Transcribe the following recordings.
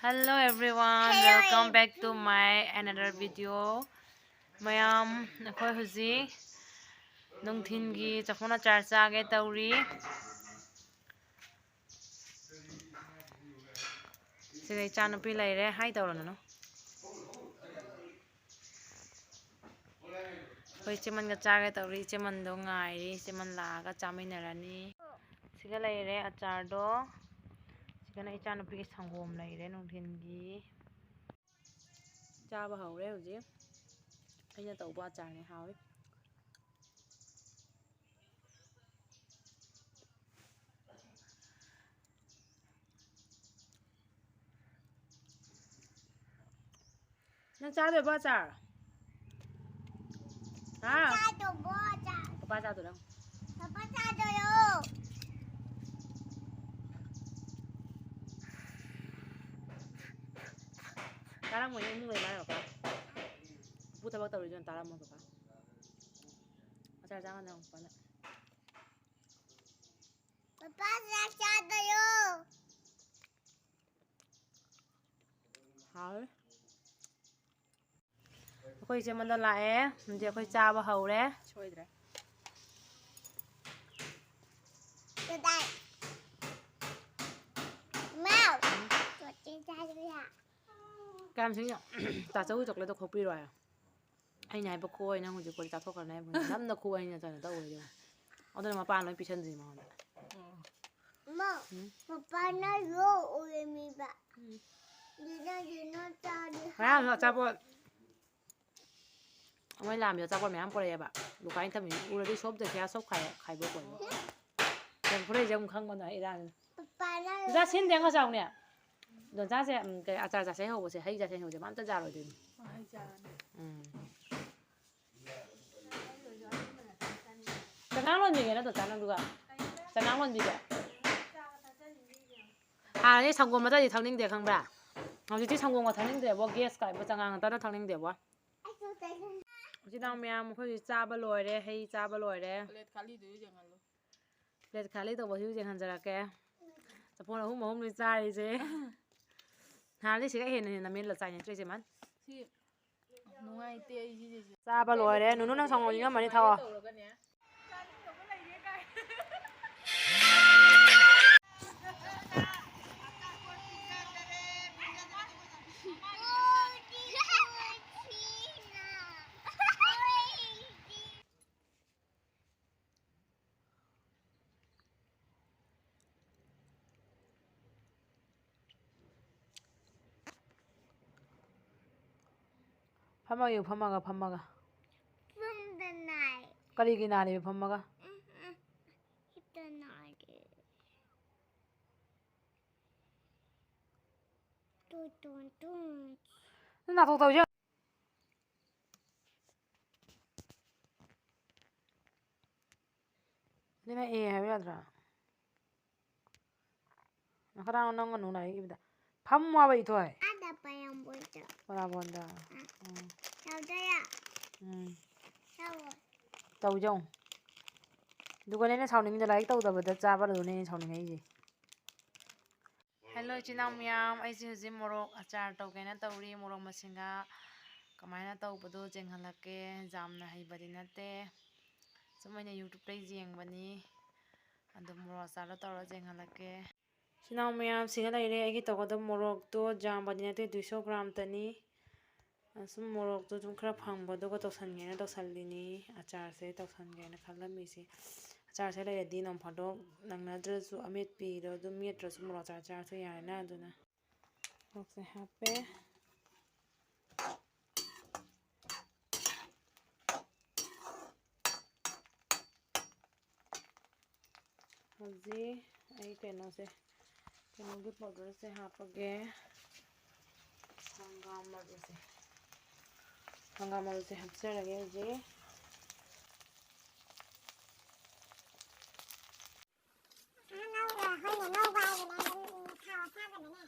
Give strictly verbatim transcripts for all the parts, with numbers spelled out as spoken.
Hello everyone, welcome back to my another video. ꯃꯌꯥꯝ, ꯑꯩꯈꯣꯏ ꯍꯧꯖꯤꯛ ꯅꯨꯡꯊꯤꯟꯒꯤ ꯆꯐꯨ ꯑꯆꯥꯔ ꯆꯥꯒꯦ ꯇꯧꯔꯤ꯫ ꯁꯤꯗ ꯏꯆꯥꯅꯨꯄꯤ ꯂꯩꯔꯦ, ꯍꯥꯏ ꯇꯧꯔꯣ ꯅꯅꯨ꯫ ꯑꯩꯈꯣꯏ ꯏꯆꯦꯃꯟꯒ ꯆꯥꯒꯦ ꯇꯧꯔꯤ, ꯏꯆꯦꯃꯟꯗꯣ ꯉꯥꯏꯔꯤ, ꯏꯆꯦꯃꯟ ꯂꯥꯛꯑꯒ ꯆꯥꯃꯤꯟꯅꯔꯅꯤ꯫ ꯁꯤꯒ ꯂꯩꯔꯦ ꯑꯆꯥꯔꯗꯣ, ꯁꯤꯒꯅ ꯏꯆꯥꯅꯨꯄꯤꯒꯤ ꯁꯪꯒꯣꯝ ꯂꯩꯔꯦ ꯅꯨꯡꯊꯤꯟꯒꯤ꯫ ꯆꯥꯕ ꯍꯧꯔꯦ ꯍꯧꯖꯤꯛ꯫ ꯑꯩꯅ ꯇꯧꯕ ꯑꯆꯥꯔꯅꯦ, ꯍꯥꯎꯋꯤ꯫ ꯅꯪ ꯆꯥꯗꯣꯏꯕꯣ ꯑꯆꯥꯔ? ꯍꯥ? ꯆꯥꯗꯧꯕꯣ ꯑꯆꯥꯔ? ꯄꯄꯥ ꯆꯥꯗꯣꯏꯔꯣ? ꯄꯄꯥ ꯆꯥꯗꯣꯏꯔꯣ? ꯇꯥꯔꯝꯃꯣꯏꯅꯦ, ꯏꯃꯨꯡ ꯂꯩ ꯃꯥꯜꯂꯦ ꯄꯄꯥ꯫ ꯄꯨꯄꯨ ꯊꯕꯛ ꯇꯧꯔꯤꯗꯨꯅ ꯇꯥꯔꯝꯃꯣꯏ ꯄꯄꯥ꯫ ꯑꯆꯥꯔ ꯆꯥꯒꯅꯤ ꯄꯄꯥꯅ꯫ ꯄꯄꯥ ꯆꯥꯛ ꯆꯥꯗꯣꯏꯔꯣ? ꯍꯥꯎꯋꯦ꯫ ꯑꯩꯈꯣꯏ ꯏꯆꯦꯃꯟꯗꯣ ꯂꯥꯛꯑꯦ꯫ ꯍꯧꯖꯤꯛ ꯑꯩꯈꯣꯏ ꯆꯥꯕ ꯍꯧꯔꯦ꯫ ꯁꯣꯏꯗ꯭ꯔꯦ꯫ ꯀꯗꯥꯏ? ꯃꯥꯎ! ꯆꯣꯆꯤ ꯆꯥꯗꯣꯏꯔꯥ? ꯀꯌꯥꯝ ꯁꯤꯡꯉꯤ? ꯇꯥꯆꯧꯒꯤ ꯆꯣꯀ꯭ꯂꯦꯠꯇꯣ ꯈꯣꯛꯄꯤꯔꯣ ꯍꯥꯏꯌꯣ꯫ ꯑꯩꯅ ꯍꯥꯏꯕ ꯈꯣꯛꯑꯣꯏ, ꯅꯪ ꯍꯧꯖꯤꯛ ꯀꯣꯜꯂꯤ ꯆꯥꯊꯣꯛꯈ꯭ꯔꯅꯤ ꯍꯥꯏꯕ꯫ ꯅꯝꯅ ꯈꯣꯛꯑꯣ ꯍꯥꯏꯅ ꯀꯩꯅꯣ ꯇꯧꯔꯣꯏ ꯏꯕꯦꯝꯃ꯫ ꯑꯗꯨꯅ ꯃꯄꯥꯅ ꯂꯣꯏ ꯄꯤꯁꯟꯗ꯭ꯔꯤ ꯃꯉꯣꯟꯗ꯫ ꯃꯥ, ꯎꯝ? ꯃꯄꯥꯅ ꯌꯣꯛ ꯑꯣꯏꯔꯝꯃꯤꯕ꯫ ꯎꯝ꯫ ꯑꯗꯨꯅ ꯌꯦꯅꯣ ꯆꯥꯗꯤ ꯉꯔꯥꯡꯁꯨ ꯍꯥꯎꯇꯦ꯫ ꯑꯆꯥꯄꯣꯠ ꯃꯣꯏ ꯂꯥꯛꯑꯝꯃꯤ ꯑꯆꯥꯄꯣꯠ ꯃꯌꯥꯝ ꯄꯨꯔꯛꯑꯦꯕ꯫ ꯂꯨꯀꯥꯏꯅ ꯊꯝꯃꯤ ꯎꯔꯗꯤ ꯁꯣꯞ ꯇꯦ ꯀꯌꯥ ꯁꯣꯞ ꯈꯥꯏ-, ꯈꯥꯏꯕ ꯄꯣꯠꯅꯤ꯫ ꯌꯥꯝ ꯐꯨꯔꯛꯏꯁꯦ ꯑꯃꯨꯛ ꯈꯪꯕꯅ ꯏꯔꯥꯡ꯫ ꯄꯄꯥꯅ ꯗꯣꯟꯆꯥ ꯁꯤꯟꯗꯦ ꯉꯁꯥꯎꯅꯦ꯫ ꯗꯣꯟꯆꯥꯁꯦ, ꯎꯝ, ꯀꯩ ꯑꯆꯥꯔ ꯆꯥꯁꯦ ꯍꯧꯕꯁꯦ, ꯍꯩ ꯆꯥꯁꯦ ꯍꯧꯕꯁꯦ ꯃꯥ ꯑꯝꯇ ꯌꯥꯔꯣꯏꯗꯣꯏꯅꯤ꯫ ꯍꯩ ꯆꯥꯔꯅꯤ꯫ ꯎꯝ꯫ ꯆꯉꯥꯡ ꯂꯣꯟꯕꯤꯒꯦ ꯅꯠꯇ꯭ꯔꯣ ꯆꯥ ꯅꯪꯗꯨꯒ? ꯆꯉꯥꯡ ꯂꯣꯟꯕꯤꯒꯦ꯫ ꯍꯥꯟꯅꯗꯤ ꯁꯪꯒꯣꯝ ꯑꯇꯩꯗꯤ ꯊꯛꯅꯤꯡꯗꯦ ꯈꯪꯕ꯭ꯔꯥ? ꯍꯧꯖꯤꯛꯇꯤ ꯁꯪꯒꯣꯝꯒ ꯊꯛꯅꯤꯡꯗ꯭ꯔꯦꯕꯣ, ꯒꯦꯁ ꯀꯥꯏꯕ ꯆꯉꯥꯡ ꯅꯠꯇꯅ ꯊꯛꯅꯤꯡꯗꯦꯕꯣ꯫ ꯏꯆꯤꯟ ꯏꯅꯥꯎ ꯃꯌꯥꯝ ꯑꯩꯈꯣꯏ ꯍꯧꯖꯤꯛ ꯆꯥꯕ ꯂꯣꯏꯔꯦ, ꯍꯩ ꯆꯥꯕ ꯂꯣꯏꯔꯦ꯫ ꯄ꯭ꯂꯦꯠ ꯈꯥꯂꯤꯗꯨ ꯌꯦꯡꯍꯜꯂꯨ꯫ ꯄ꯭ꯂꯦꯠ ꯈꯥꯂꯤ ꯇꯧꯕ ꯍꯧꯖꯤꯛ ꯌꯦꯡꯍꯟꯖꯔꯛꯀꯦ꯫ ꯆꯐꯣꯟ ꯑꯍꯨꯝ ꯑꯍꯨꯝꯅꯤ ꯆꯥꯔꯤꯁꯦ꯫ ꯅꯍꯥꯟꯗꯤ ꯁꯤꯒ ꯍꯦꯟꯅ ꯍꯦꯟꯅ ꯃꯦꯟꯂ ꯆꯥꯏꯅꯦ ꯇ꯭ꯔꯦꯁꯦ ꯃꯥꯟ꯫ ꯁꯤ ꯅꯨꯡꯉꯥꯏꯇꯦ ꯑꯩ ꯁꯤꯁꯦ꯫ ꯆꯥꯕ ꯂꯣꯏꯔꯦ꯫ ꯅꯨꯅꯨ ꯅꯪ ꯁꯪꯒꯣꯝ ꯏꯪꯉꯝꯃꯅꯤ ꯊꯛꯑꯣ꯫ ꯇꯧꯔꯒꯅꯦ꯫ ꯐꯝꯃꯒ ꯌꯦꯡꯉꯨ, ꯐꯝꯃꯒ, ꯐꯝꯃꯒ꯫ ꯐꯝꯗ ꯅꯥꯏ꯫ ꯀꯔꯤꯒꯤ ꯅꯥꯔꯤꯕ ꯐꯝꯃꯒ? ꯎꯝ, ꯎꯝ꯫ ꯍꯤꯞꯇ ꯅꯥꯏꯒꯦ꯫ ꯇꯨ, ꯇꯨ, ꯇꯨ꯫ ꯅꯪ ꯅꯥꯇꯣꯛ ꯇꯧꯁꯦ꯫ ꯑꯗꯨꯅ ꯑꯦ ꯍꯥꯏꯕ ꯌꯥꯗ꯭ꯔꯥ? ꯉꯔꯥꯡ ꯅꯪ ꯅꯨꯡꯅ ꯑꯩ ꯏꯕꯗ ꯐꯝꯃꯣ ꯍꯥꯏꯕ ꯏꯊꯣꯏ꯫ ꯑꯥꯗ ꯄꯥꯏꯔꯝꯕꯣꯏꯗ꯫ ꯄꯔꯥꯕꯣꯟꯗ꯫ ꯑꯥ꯫ ꯎꯝ꯫ ꯇꯧꯗꯣꯏꯔꯥ? ꯎꯝ꯫ ꯇꯧꯋꯣ꯫ ꯇꯧꯖꯧ꯫ ꯑꯗꯨꯒꯅꯦ ꯑꯩꯅ ꯁꯥꯎꯅꯤꯡꯉꯤꯗ ꯂꯥꯏꯔꯤꯛ ꯇꯧꯗꯕꯗ ꯆꯥꯕ ꯑꯗꯨꯗꯅꯦ ꯑꯩꯅ ꯁꯥꯎꯅꯤꯡꯉꯛꯏꯁꯦ꯫ ꯍꯦꯜꯂꯣ ꯏꯆꯤꯟ ꯏꯅꯥꯎ ꯃꯌꯥꯝ, ꯑꯩꯁꯦ ꯍꯧꯖꯤꯛ ꯃꯣꯔꯣꯛ ꯑꯆꯥꯔ ꯇꯧꯒꯦꯅ ꯇꯧꯔꯤ꯫ ꯃꯣꯔꯣꯛ ꯃꯁꯤꯡꯒ ꯀꯃꯥꯏꯅ ꯇꯧꯕꯗꯣ ꯌꯦꯡꯍꯜꯂꯛꯀꯦ꯫ ꯌꯥꯝꯅ ꯍꯩꯕꯗꯤ ꯅꯠꯇꯦ, ꯁꯨꯝ ꯑꯩꯅ ꯌꯨꯇ꯭ꯌꯨꯕꯇ ꯌꯦꯡꯕꯅꯤ꯫ ꯑꯗꯣ ꯃꯣꯔꯣꯛ ꯑꯆꯥꯔꯗꯣ ꯇꯧꯔ ꯌꯦꯡꯍꯜꯂꯛꯀꯦ꯫ ꯏꯆꯤꯟ ꯏꯅꯥꯎ ꯃꯌꯥꯝ, ꯁꯤꯗ ꯂꯩꯔꯦ ꯑꯩꯒꯤ ꯇꯧꯒꯗꯕ ꯃꯣꯔꯣꯛꯇꯣ꯫ ꯌꯥꯝꯕꯗꯤ ꯅꯠꯇꯦ, ꯗꯨꯏꯁꯣ ꯒ꯭ꯔꯥꯝꯇꯅꯤ꯫ ꯑꯁꯨꯝ ꯃꯣꯔꯣꯛꯇꯣ ꯑꯗꯨꯝ ꯈꯔ ꯐꯪꯕꯗꯨꯒ ꯇꯧꯁꯟꯒꯦꯅ ꯇꯧꯁꯜꯂꯤꯅꯤ꯫ ꯑꯆꯥꯔꯁꯦ ꯇꯧꯁꯟꯒꯦꯅ ꯈꯜꯂꯝꯃꯤꯁꯦ꯫ ꯑꯆꯥꯔꯁꯦ ꯂꯩꯔꯗꯤ ꯅꯣꯡ ꯐꯥꯗꯣꯛ ꯅꯪꯅꯗ꯭ꯔꯁꯨ ꯑꯃꯦꯠꯄꯤꯗꯣ ꯑꯗꯨꯝ ꯃꯦꯠꯇ꯭ꯔꯁꯨ ꯃꯣꯔꯣꯛ ꯑꯆꯥꯔ ꯆꯥꯔꯁꯨ ꯌꯥꯔꯦꯅ꯫ ꯑꯗꯨꯅ ꯃꯣꯔꯣꯛꯁꯦ ꯍꯥꯞꯄꯦ꯫ ꯍꯧꯖꯤꯛ ꯑꯩ ꯀꯩꯅꯣꯁꯦ, ꯀꯩꯅꯣꯒꯤ ꯄꯥꯎꯗꯔꯁꯦ ꯍꯥꯞꯄꯒꯦ꯫ ꯍꯪꯒꯥꯝ ꯃꯔꯨꯁꯦ, ꯍꯪꯒꯥꯝ ꯃꯔꯨꯁꯦ ꯍꯥꯞꯆꯔꯒꯦ ꯍꯧꯖꯤꯛ꯫ ꯉꯧꯕ, ꯑꯩꯈꯣꯏꯅ ꯉꯧꯕ ꯍꯥꯏꯕꯅꯦ, ꯑꯗꯨꯝ ꯊꯥꯎ ꯑꯁꯥꯕꯗꯅꯦ꯫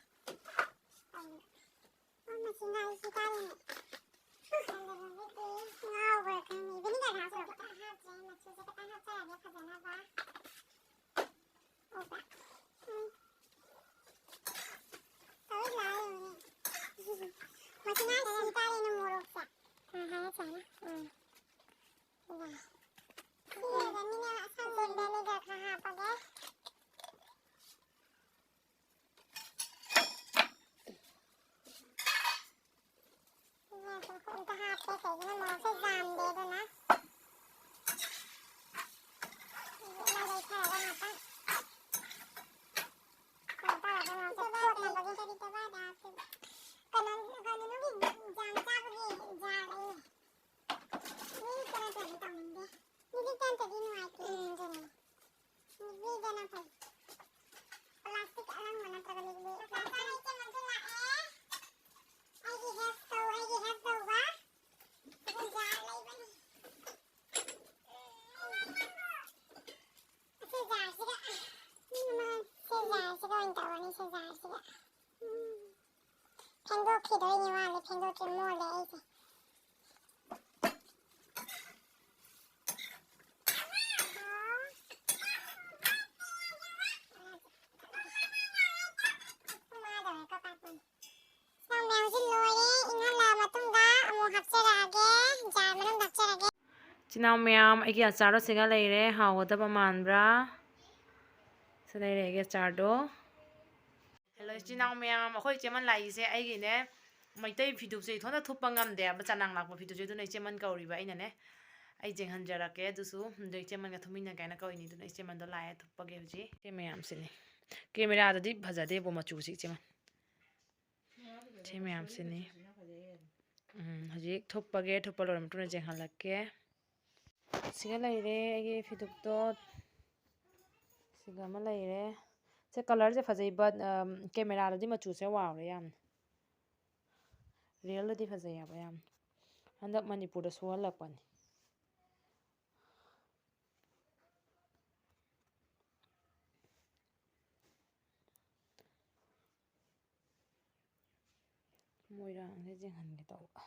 ꯑꯗꯨꯝ ꯃꯁꯤ ꯉꯥꯏꯁꯤ ꯀꯥꯏꯅ꯫ ꯑꯗꯨꯗꯒꯤꯗꯤ ꯉꯧꯕ꯭ꯔꯥ ꯈꯪꯗꯦ꯫ ꯚꯤꯅꯤꯒꯔ ꯍꯥꯞꯄ꯭ꯔꯣ? ꯈꯤꯇꯪ ꯍꯥꯞꯇ꯭ꯔꯦ, ꯃꯆꯨꯁꯦ ꯈꯤꯇꯪ ꯍꯥꯞꯆꯔꯒꯦ ꯐꯖꯅꯕ꯫ ꯎꯕ꯭ꯔꯥ? ꯎꯝ꯫ ꯇꯧꯔꯤ ꯂꯥꯛꯑꯦ ꯌꯦꯡꯉꯨꯅꯦ꯫ ꯁꯤ ꯉꯥꯏ ꯁꯤ ꯇꯥꯔꯦꯅꯦ ꯃꯣꯔꯣꯛꯁꯦ꯫ ꯎꯝ, ꯍꯥꯏꯔ ꯆꯥꯅ꯫ ꯎꯝ꯫ ꯋꯥ꯫ ꯁꯤꯗ ꯃꯤꯅ ꯑꯁꯪꯕ ꯚꯤꯅꯦꯒꯔ ꯈꯔ ꯍꯥꯞꯄꯒꯦ꯫ ꯉꯥꯏꯈꯣ, ꯑꯝꯇ ꯍꯥꯞꯄꯦ, ꯀꯩꯒꯤꯅꯣ ꯃꯣꯔꯣꯛꯁꯦ ꯌꯥꯝꯗꯦ ꯑꯗꯨꯅ꯫ ꯃꯔꯣꯏ ꯈꯔꯒ ꯉꯥꯛꯇꯪ ꯀꯩꯅꯣ ꯇꯧꯔꯒ ꯃꯣꯔꯣꯛꯁꯦ ꯊꯣꯠꯅꯕꯒꯤ꯫ ꯀꯩꯅꯣ, ꯀꯩꯅꯣꯒꯤ ꯖꯥꯝ ꯆꯥꯕꯒꯤ ꯖꯥꯔ ꯑꯩ꯫ ꯃꯤ ꯀꯩꯅꯣ ꯇꯧꯔꯗꯤ ꯇꯧꯅꯤꯡꯗꯦ꯫ ꯃꯤꯗꯤ ꯆꯥꯝꯗ꯭ꯔꯗꯤ ꯅꯨꯡꯉꯥꯏꯇꯦ꯫ ꯎꯝ, ꯑꯗꯨꯅꯦ꯫ ꯃꯤꯗꯅ ꯐꯩ꯫ ꯄ꯭ꯂꯥꯁꯇꯤꯛ ꯑꯔꯪꯕ ꯅꯠꯇ꯭ꯔꯒ ꯂꯤꯛꯂꯤ꯫ ꯄ꯭ꯂꯥꯁꯇꯤꯛ ꯏꯆꯦ ꯃꯟꯁꯨ ꯂꯥꯛꯑꯦ꯫ ꯑꯩꯒꯤ ꯍꯦꯜꯞ ꯇꯧ, ꯑꯩꯒꯤ ꯍꯦꯜꯞ ꯇꯧꯕ꯫ ꯑꯩꯈꯣꯏ ꯖꯥꯔ ꯂꯩꯕꯅꯤ꯫ ꯑꯁꯤ ꯖꯥꯔꯁꯤꯒ꯫ ꯁꯤ ꯖꯥꯔꯁꯤꯒ ꯑꯣꯏꯅ ꯇꯧꯔꯅꯤ, ꯁꯤ ꯖꯥꯔꯁꯤꯒ꯫ ꯎꯝ꯫ ꯐꯦꯡꯗꯣꯛꯈꯤꯗꯣꯏꯅꯤ ꯃꯥꯜꯂꯦ, ꯐꯦꯡꯗꯣꯛꯇ꯭ꯔꯤ ꯃꯣꯠꯂꯦ ꯑꯩꯁꯦ꯫ ꯃꯥꯗꯧꯔꯦ ꯀꯣ ꯄꯥꯛꯄꯅꯤ꯫ ꯁꯥ ꯃꯌꯥꯝꯁꯤ ꯂꯣꯏꯔꯦ꯫ ꯏꯪꯍꯜꯂ ꯃꯇꯨꯡꯗ ꯑꯃꯨꯛ ꯍꯥꯞꯆꯔꯛꯑꯒꯦ꯫ ꯖꯥꯔ ꯃꯅꯨꯡꯗ ꯍꯥꯞꯆꯔꯒꯦ꯫ ꯏꯆꯤꯟ ꯏꯅꯥꯎ ꯃꯌꯥꯝ, ꯑꯩꯒꯤ ꯑꯆꯥꯔꯗꯣ ꯁꯤꯒ ꯂꯩꯔꯦ꯫ ꯍꯥꯎꯒꯗꯕ ꯃꯥꯟꯕ꯭ꯔꯥ? ꯁꯤ ꯂꯩꯔꯦ ꯑꯩꯒꯤ ꯑꯆꯥꯔꯗꯣ꯫ ꯍꯦꯜꯂꯣ ꯏꯆꯤꯟ ꯏꯅꯥꯎ ꯃꯌꯥꯝ, ꯑꯩꯈꯣꯏ ꯏꯆꯦꯃꯟ ꯂꯥꯛꯏꯁꯦ ꯑꯩꯒꯤꯅꯦ, ꯃꯩꯇꯩ ꯐꯤꯗꯨꯛꯁꯦ ꯏꯊꯣꯟꯇ ꯊꯨꯞꯄ ꯉꯝꯗꯦ ꯍꯥꯏꯕ, ꯆꯅꯥꯡ ꯂꯥꯛꯄ ꯐꯤꯗꯨꯛꯁꯦ꯫ ꯑꯗꯨꯅ ꯏꯆꯦꯃꯟ ꯀꯧꯔꯤꯕ ꯑꯩꯅꯅꯦ꯫ ꯑꯩ ꯌꯦꯡꯍꯟꯖꯔꯛꯀꯦ꯫ ꯑꯗꯨꯁꯨ ꯑꯗꯣ ꯏꯆꯦꯃꯟꯒ ꯊꯨꯞꯃꯤꯟꯅꯒꯦ ꯍꯥꯏꯅ ꯀꯧꯔꯤꯅꯤ꯫ ꯑꯗꯨꯅ ꯏꯆꯦꯃꯟꯗꯣ ꯂꯥꯛꯑꯦ, ꯊꯨꯞꯄꯒꯦ ꯍꯧꯖꯤꯛ꯫ ꯁꯤ ꯃꯌꯥꯝꯁꯤꯅꯤ꯫ ꯀꯦꯃꯦꯔꯥꯗꯗꯤ ꯐꯖꯗꯦꯕꯣ ꯃꯆꯨꯁꯤ ꯏꯆꯦꯃꯟ꯫ ꯁꯤ ꯃꯌꯥꯝꯁꯤꯅꯤ꯫ ꯎꯝ, ꯍꯧꯖꯤꯛ ꯊꯨꯞꯄꯒꯦ, ꯊꯨꯞꯄ ꯂꯣꯏꯔ ꯃꯇꯨꯡꯗ ꯌꯦꯡꯍꯜꯂꯛꯀꯦ꯫ ꯁꯤꯒ ꯂꯩꯔꯦ ꯑꯩꯒꯤ ꯐꯤꯗꯨꯛꯇꯣ꯫ ꯁꯤꯒ ꯑꯃ ꯂꯩꯔꯦ꯫ ꯁꯦ ꯀꯂꯔꯁꯦ ꯐꯖꯩ, but, ꯑꯝ, ꯀꯦꯃꯦꯔꯥꯗꯗꯤ ꯃꯆꯨꯁꯦ ꯋꯥꯎꯔꯦ ꯌꯥꯝꯅ꯫ ꯔꯤꯌꯦꯜꯗꯗꯤ ꯐꯖꯩ ꯍꯥꯏꯕ ꯌꯥꯝꯅ꯫ ꯍꯟꯗꯛ ꯃꯅꯤꯄꯨꯔꯗ ꯁꯨꯍꯜꯂꯛꯄꯅꯤ꯫ ꯃꯣꯏꯔꯥꯡꯁꯦ ꯌꯦꯡꯍꯟꯒꯦ ꯇꯧꯕ꯫